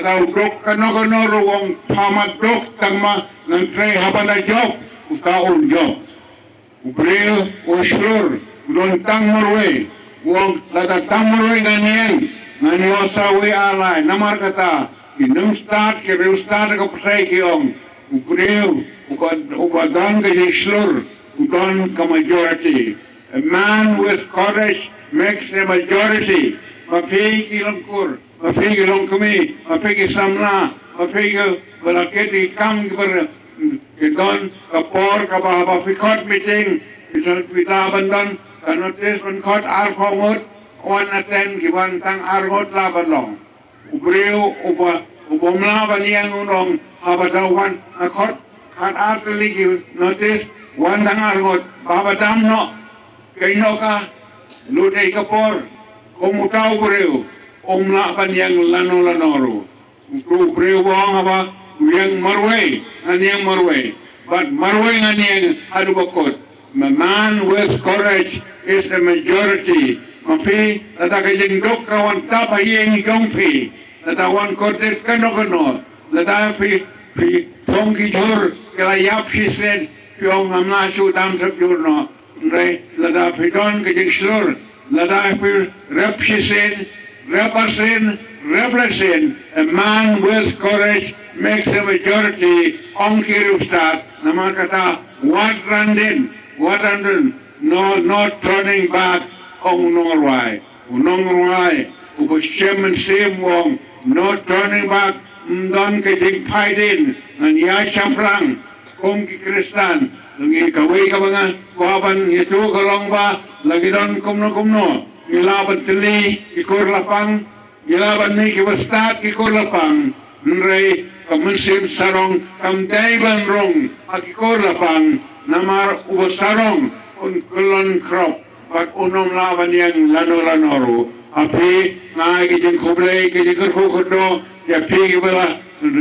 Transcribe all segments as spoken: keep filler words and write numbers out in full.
Tau dok kano kano ruh u ong pha mat dok tang ma ngan trei haba na jop, uta un jop. U briew u shlur u don tang marwei, u ong lada tang marwei ngan ïeng, ngan ïoh sa wei ar lai. Namar kata ki nongstad ki riewstad ka pyrthei ki ong u briew uba, uba don ka jingshlur u don ka majority. A man with courage makes a majority. Ma phi ki longkur, ma phi ki longkmie, ma phi ki samla, ma phi ki ba la kit ki kam ki ba ki don ka por kaba, ba phi khot meeting, phi don, phi da ban don ka notice ban khot arphew ngut, wan attend ki wan tang ar ngut la ban long. U briew uba, uba ym lah ban ïeng u ong haba da wan nga khot khat ar tylli ki notice, wan tang ar ngut, ba ba dam noh. Kei noh ka lut ei ka por. Kum uta u briew um lah ban ïeng lano lano ruh. Utu u briew u ong haba u ïeng marwei ngan ïeng marwei, bad marwei ngan ïeng haduh ba kut. A man with courage is a majority. Ma phi, lada ka jingduk ka wan tap ha ïing jong phi, lada wan kordit kano kano, lada phi, phi thong ki jhur ki la ïap shisien, phi ong ngam lah shuh, dam sep jhur noh. Hynrei lada phi don ka jingshlur, lada phi rep shisien, rep arsien, rep laisien, a man with courage makes a majority, ong ki riewstad. Namar kata wat randin, wat randin, no, no turning back, ong u nongrwai. U nongrwai uba shem mynsiem u ong no turning back, ym don ka jingphaidien, ngan ïaid shaphrang. Kum ki Khristan, la ngi kawei kaba nga kwah ban ïathuh ka long ba la ngi don kumno kumno, ngi lah ban tylli ki kur lapang, ngi lah ban mih kiba stad ki kur lapang. Hynrei ka mynsiem sarong kam dei ban rung ha ki kur lapang, namar uba sarong un kyllon khrop bad un ym lah ban ïeng lano lano ruh. Ha phi nga ai ka jingkhublei, ka jingkyrkhu kyrdoh ïa phi kiba la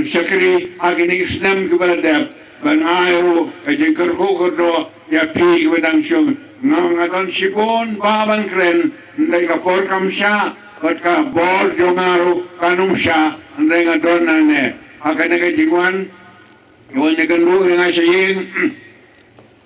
shakri ha kine ki snem kiba la dep. Bad nga ai ruh ka jingkyrkhu kyrdoh ïa phi kiba dang shong. Nga, nga don shibun ba ban kren, hynrei ka por kam shah bad ka bor jong nga ruh kan ym shah, hynrei nga don nangne. Ha kane ka jingwan, wan ïakynduh ïa nga sha ïing.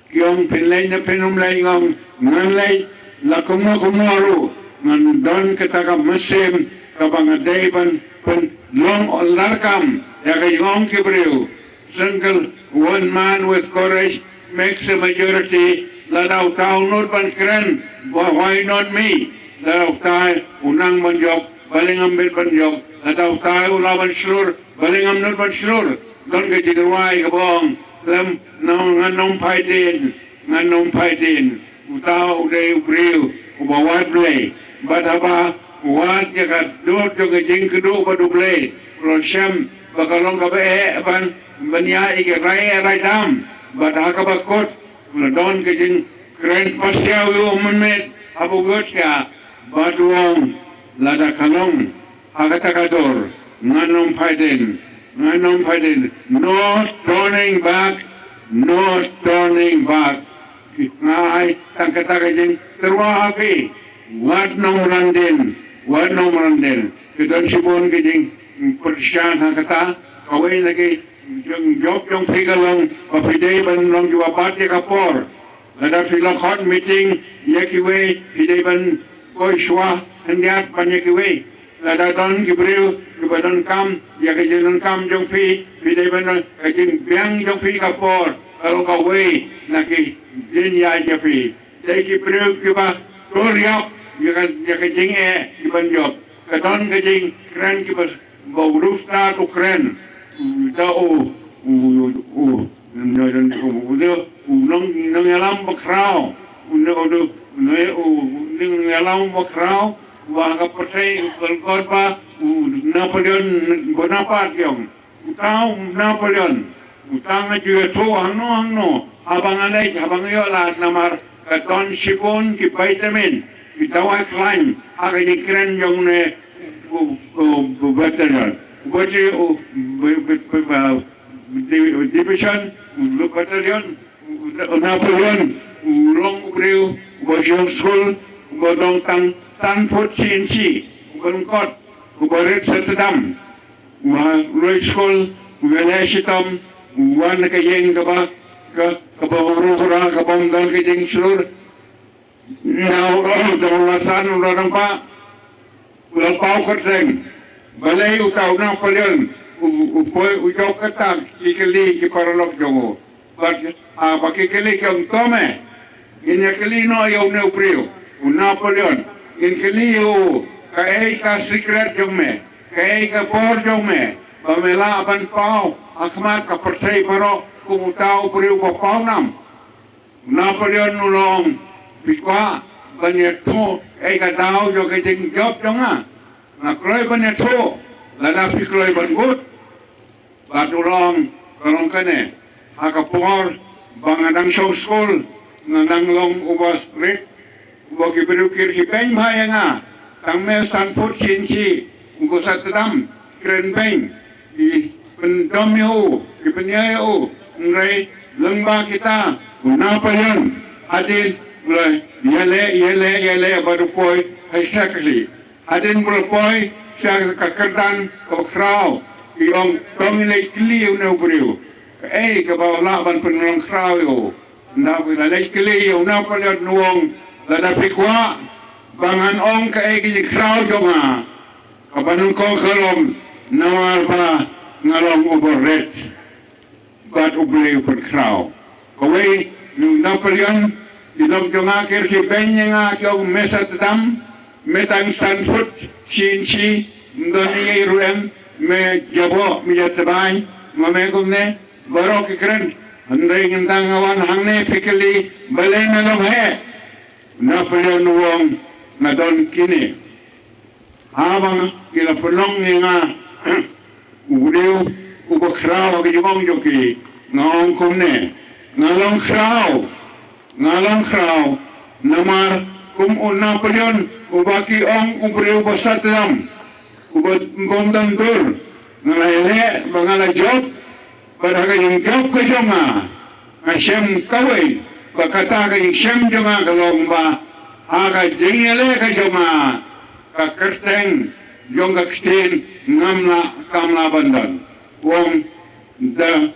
Ki ong phin leit ne phin ym leit, nga ong ngan leit la kumno kumno ruh. Ngan don kata ka mynsiem kaba nga dei ban pynlong larkam ïa ka jingong ki briew. Single one man with courage makes a majority. Lada uta u nud ban kren, why not me? Lada uta u nang ban jop, balei ngam bit ban jop? Lada uta u lah ban shlur, balei ngam nud ban shlur? Don ka jingrwai kaba ong, lem, ngan ym phaidien, ngan ym phaidien. Uta u dei u briew uba wad Blei. Bad haba wad ïa ka dur jong ka jingkyrduh bad u Blei, u la shem ba ka long kaba eh ban, ban ïaid ïa ki rai eh rai dam. Bad ha kaba kut u la don ka jingkren pasiaw ïa u mynmiet haba u ïoh sha, bad u ong, lada ka long ha kata ka dur, ngan ym phaidien, ngan ym phaidien. No turning back, no turning back. Nga ai tang kata ka jingtyrwa ha phi, wat nang randien, wat nang randien. Ki don shibun ki jingpyrshang ha kata. Kawei na ki jingjop jong phi ka long ba phi dei ban long kiba bat ïa ka por. Lada phi la khot meeting ïa kiwei, phi dei ban poi shuwa khyndiat ban ïa kiwei. Lada don ki briew kiba donkam ïa ka jingdonkam jong phi, phi dei ban, ka jingbiang jong phi ka por ka long kawei na ki jingïaid ïa phi. Dei ki briew kiba tur ïap ïa ka, ïa ka jingeh kiban jop. Ka don ka jingkren kiba, ba u riewstad u kren. Da u, u, u, u, u nong, nongïalam bakhraw. U, u, u, u nongïalam bakhraw. Ba ha ka pyrthei u kyrkhu ba u Napoleon Bonaparte jong. Uta u Napoleon, uta nga ju ïathuh hangno hangno haba nga leit, haba nga ïoh lad, namar ka don shibun ki vitamin, ki dawai khlaiñ ha ka jingkren jong une u, u, u battalion. U battalion, u, u, u, u, u, di-, division, u, u battalion, u, u Napoleon u long u briew uba shong skul, uba long tang san phut shi inshi, uba lyngkot, uba rit sa tdam. Wa leit skul, wa leh shitom, wan ka ïing kaba, ka, kaba huru hura, kaba ym don ka jingshlur. Nau, dong la san, u la dang ba, u la paw kyrteng. Balei uta u Napoleon, u, u poi, u jop kata, ki kylli, ki paralok jong u. Bad, ah, ba ki kylli ki ong to me. Ngin ïa kylli noh ïa une u briew, u Napoleon. Ngin kylli ïa u, kaei ka secret jong me, kaei ka bor jong me, ba me lah ban paw, ha khmat ka pyrthei baroh, kum uta u briew ba paw nam. U Napoleon u la ong, phi kwah ban ïathuh, kaei ka daw jong ka jingjop jong nga. Nga kloi ban ïathuh, lada phi kloi ban bud. Bad u la ong, ka long kane, ha ka por, ba nga dang shong skul, nga dang long uba rit, uba ki briew ki kyrkhi beiñ bha ïa nga, tang me san phut shi inshi, uba sa tdam, kren beiñ, ki pyndom ïa u, ki pynïaid ïa u, hynrei lyngba kita, u Napoleon, hadien, u la, ïaleh, ïaleh, ïaleh, bad u poi, ha sha ka khlieh. Hadien ba u la poi sha ka kyrdan kaba khraw, ki ong to ngin leit kylli ïa une u briew. Kaei kaba u lah ban pynlong khraw ïa u. Ynda ki la leit kylli ïa u Napoleon u ong, lada phi kwah ba ngan ong kaei ka jingkhraw jong nga, kaba nyngkong ka long namar ba nga long uba rit. Bad U Blei u pynkhraw. Kawei, u Napoleon, ki lok jong nga ki rkhie beiñ ïa nga ki ong me sa tdam, me tang san phut shi inshi, ym don ei ei ruh em, me jaboh, me jatbai, ma me kumne, baroh ki kren, hynrei mynta nga wan hangne phi kylli, balei me long heh. Napoleon u ong nga don kine. Haba ki la pynlong ïa nga u briew uba khraw ha ka jingong jong ki, nga ong kumne, nga long khraw, nga long khraw namar kum u Napoleon uba ki ong u briew ba sah tlam, uba bym don dur, nga la leh ba nga la jop, bad ha ka jingjop ka jong nga, nga shem kawei, ba kata ka jingshem jong nga ka long ba ha ka jingïaleh ka jong nga, ka kyrteng jong ka ktien ngam lah, kam lah ban don. U ong the,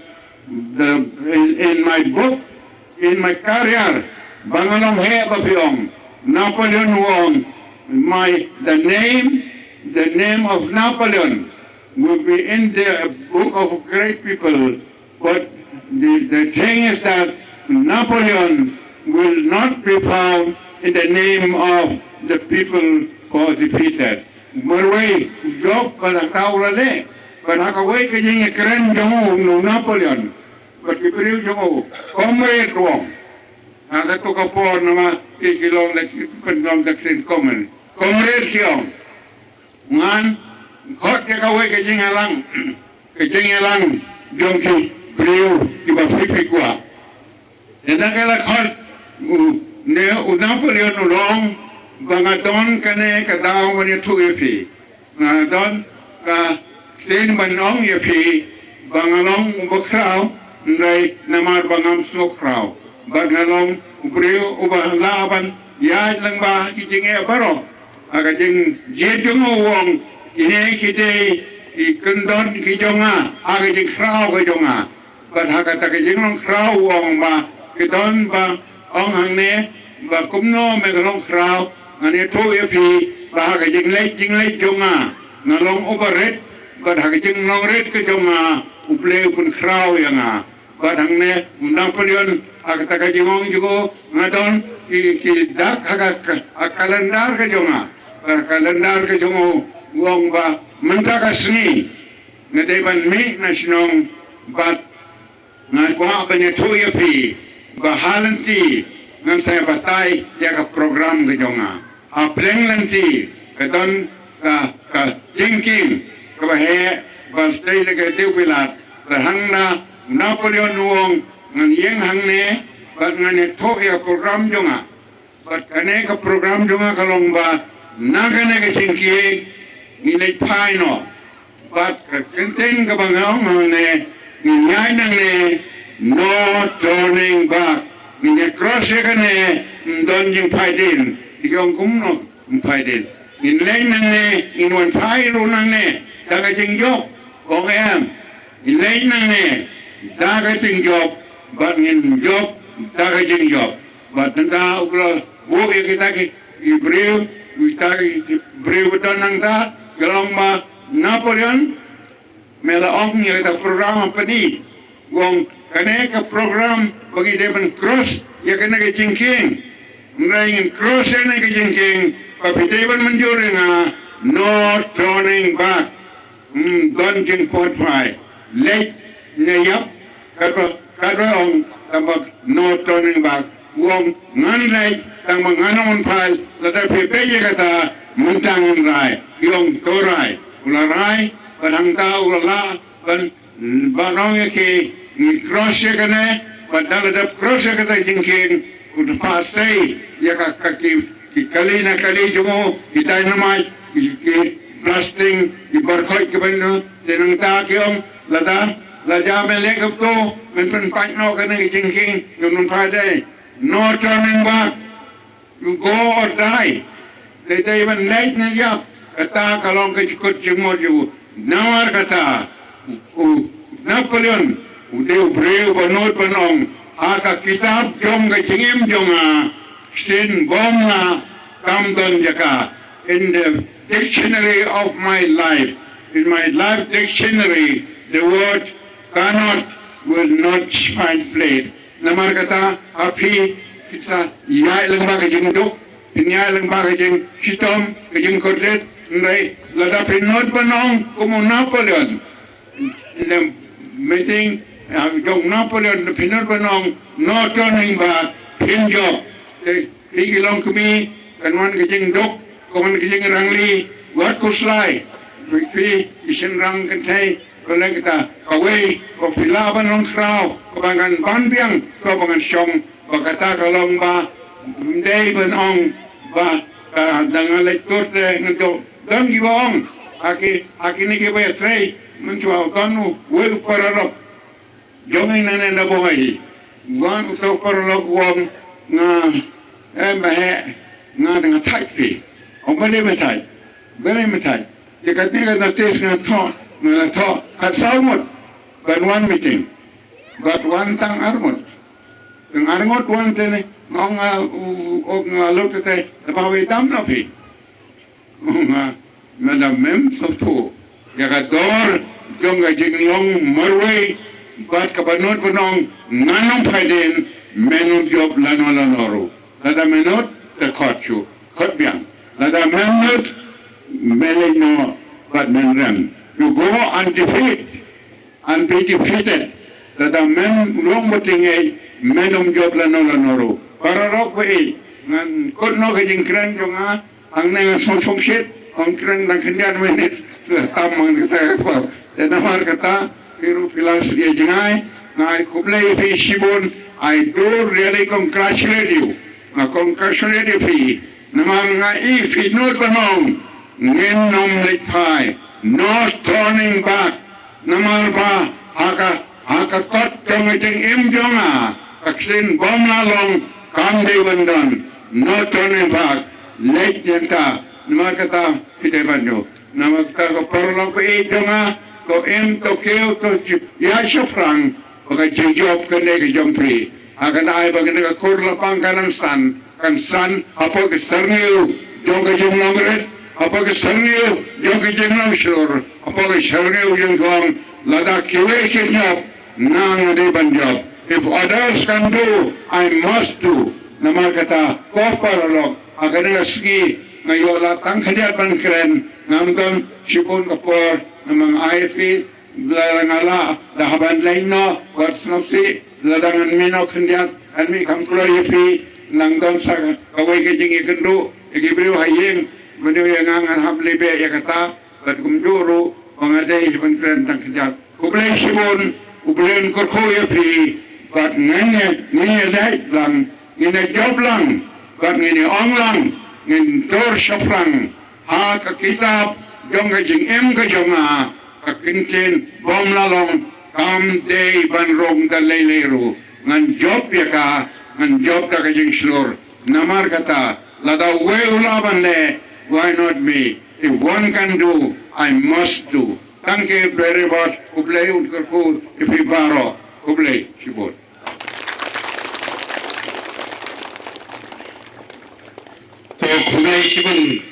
the, in, in my book, in my career, ba nga long heh ba phi ong. Napoleon u ong, my, the name, the name of Napoleon will be in the book of great people, but the, the thing is that Napoleon will not be found in the name of the people who are defeated. Marwei, jop bad ha ka u la leh, bad ha kawei ka jingïakren jong u, u Napoleon, bad ki briew jong u, comrade u ong. Ha kato ka por namar ki, ki long da ki, pynlong da ki comrade. Comrade ki ong. Ngan khot ïa kawei ka jingïalang, ka jingïalang jong ki briew kiba phi phi kwah. Ynda ka la khot u, ne u Napoleon u la ong ba nga don kane ka daw ban ïathuh ïa phi. Nga don ka ktien ban ong ïa phi ba nga long uba khraw, hynrei namar ba ngam sngewkhraw. Ba nga long u briew uba lah ban ïaid lyngba ki jingeh baroh. Ha ka jingjied jong u ong, kine ki dei ki kyndon ki jong nga, ha ka jingkhraw ka jong nga. Bad ha kata ka jinglong khraw u ong ba, ki don ba ong hangne, ba kumno me ka long khraw, ngan ïathuh ïa phi, ba ha ka jingleit, jingleit jong nga, nga long uba rit, bad ha ka jinglong rit ka jong nga, U Blei u pynkhraw ïa nga. Bad hangne, u Napoleon, ha kata ka jingong jong u, nga don, ki, ki dak, ha ka, ka, ha kalendar ka jong nga. Bad ha kalendar ka jong u, u ong ba, mynta ka sngi, nga dei ban mih na shnong, bad nga kwah ban ïathuh ïa phi, ba ha lynti, ngan sa batai, ïa ka program ka jong nga. Ha pleng lynti, ka don, ka, ka jingkieng, kaba heh, ba stei da ka dei u Pilat, ba hangna, Napoleon u ong, ngan ïeng hangne, bad ngan ïathuh ïa ka program jong nga. Bad kane ka program jong nga ka long ba, na kane ka jingkieng, ngin leit phai noh. Bad ka kyntien kaba nga ong hangne, ngin ïaid nangne, no turning back. Ngin ïa cross ïa kane, ym don jingphai dien. Ki ong kumno, ym phai dien. Ngin leit nangne, ngin wan phai ruh nangne. Da ka jingjop. Ong em, i leit nangne da ka jingjop, bad ngin jop da ka jingjop. Bad tang ka u la buh ïa kita ki briew, kita ki briew ba don nangta, ka long ba Napoleon, me la ong ïa kita program apa ni. Wong kane ka program ba ngi dei ban cross ïa kane ka jingkieng. Ngin cross ïa kane ka jingkieng, ba phi dei ban mynjur ïa nga, no turning back. Hmm, don jingpot phai. Leit ne ïap, katba, katba ong, tang ba no turning back. Wong ngan leit, tang ba ngan ong phai, lada phi peit ïa kata, mynta ngan rai. Ki ong to rai. U la rai, ba hangta u la lah, ban, ban ong ïa ki, ngi cross ïa kane, ba da la dep cross ïa kata jingkieng, u dep phah sei ïa ka, ka ki, ki kali na kali jong u, ki dynamite, ki, ki blasting, ki barkhoit ki ban, te nangta ki ong, lada, la ja me leh kumto, men pynpait noh kane ka jingkieng, ngin pynpait dei. No turning back. You go or die. Te dei ban leit ne ïap. Kata ka long ka jingkut jingmut jong u. Namar kata u Napoleon u dei u briew ba nud ban ong ha ka kitab jong ka jingim jong nga, ksien bom nga kam don jaka. In the dictionary of my life, in my life dictionary, the word cannot will not find place. Namar kata ha phi, phi sa ïaid lyngba ka jingduk, phin ïaid lyngba ka jingshitom, ka jingkordit, hynrei lada phi nud ban ong kum u Napoleon. In the meeting, uh, jong Napoleon, phi nud ban ong no turning back, phin jop. Te phi ki longkmie, kan wan ka jingduk, kan wan ka jingrangli, wat khuslai. Phi, phi ki shynrang kynthei, Ba leh kata, kawei, ba phi lah ban long khraw, kaba ngan ban biang, kaba ngan shong, ba kata ka long ba, ym dei ban ong, ba, ah, da nga leit tur te, ngan to, don kiba ong, ha ki, ha kine kiba ïatrei, mynshuwa don u, wei u paralok, jong i nangne na Bhoi, wan uto u paralok u ong, nga, eh, ba heh, nga, nga thait phi, ong balei me thait, balei me thait, Te katne ka notice nga thoh, nga thoh, khatsaw ngut, ban wan meeting. Bad wan tang ar ngut. Tang ar ngut wan te ne, nga ong nga, u, u, nga lut te, te ba wei dam na phi. Nga, madam mem, so tu. Ïa ka dor, jong ka jinglong marwei, bad kaba nud ban ong, ngan ym phai dien, men ym jop lano lano ruh. Lada me nud, te khot shuh, khot biang. Lada mem nud, me leit noh, bad men rem. You go and defeat, and be defeated. Lada mem long ba tyngeh, men ym jop lano lano ruh. Paralok ba ïeit, ngan kut noh ka jingkren jong nga, hangne ngan sngewsih shit, ong kren dang khyndiat minit, tam mang kata ka por. Te namar kata, phi ruh phi la sngewthuh jngai, nga ai khublei ïa phi shibun, I do really congratulate you. Nga congratulate ïa phi. Namar nga i phi nud ban ong, ngin ym leit phai. No turning back. Namar ba, ha ka, ha ka kot jong ka jingim jong nga, ka ksien bym lah long, kam dei ban don. No turning back. Leit ïa kata, namar kata, phi dei ban ïoh. Namar kata ko paralok ba ïeit jong nga, to im, to kiew, to ju-, ïa shaphrang, ba ka jingjop kane ka jong phi. Ha kane ai ba kane ka kur lapang kan nang san, kan san, hapoh ka syrngiew, jong ka jinglong rit, hapoh ka syrngiew, jong ka jinglong shlur, hapoh ka syrngiew jong ka ong, lada kiwei kin jop, nga nga dei ban jop. If others can do, I must do. Namar kata, ko paralok, ha kane ka sngi, nga ïoh lad tang khyndiat ban kren, ngam don shibun ka por, namar nga ai phi, lada nga lah, da hap ban leit noh, wat sngewsih, lada ngan mih noh khyndiat, ngan mih kham kloi ïa phi, nang don sa kawei ka jingïakynduh, ïa ki briew ha ïing, ban ïoh ïa nga ngan hap leit beh ïa kata, bad kumjuh ruh, ba nga dei ban kren tang khyndiat. Khublei shibun, U Blei un kyrkhu ïa phi, bad ngin ïa, ngin ïa leit lang, ngin ïa jop lang, bad ngin ïa ong lang, ngin tur shaphrang, ha ka kitab, jong ka jingim ka jong nga, ka ktien, bym lah long, kam dei ban rung da lei lei ruh, ngan jop ïa ka, ngan jop da ka jingshlur, namar kata, lada uwei u lah ban leh, why not me? If one can do, I must do. Tang ke Blei Rebot, U Blei un kyrkhu ïa phi baroh. Khublei shibun. To khublei shibun.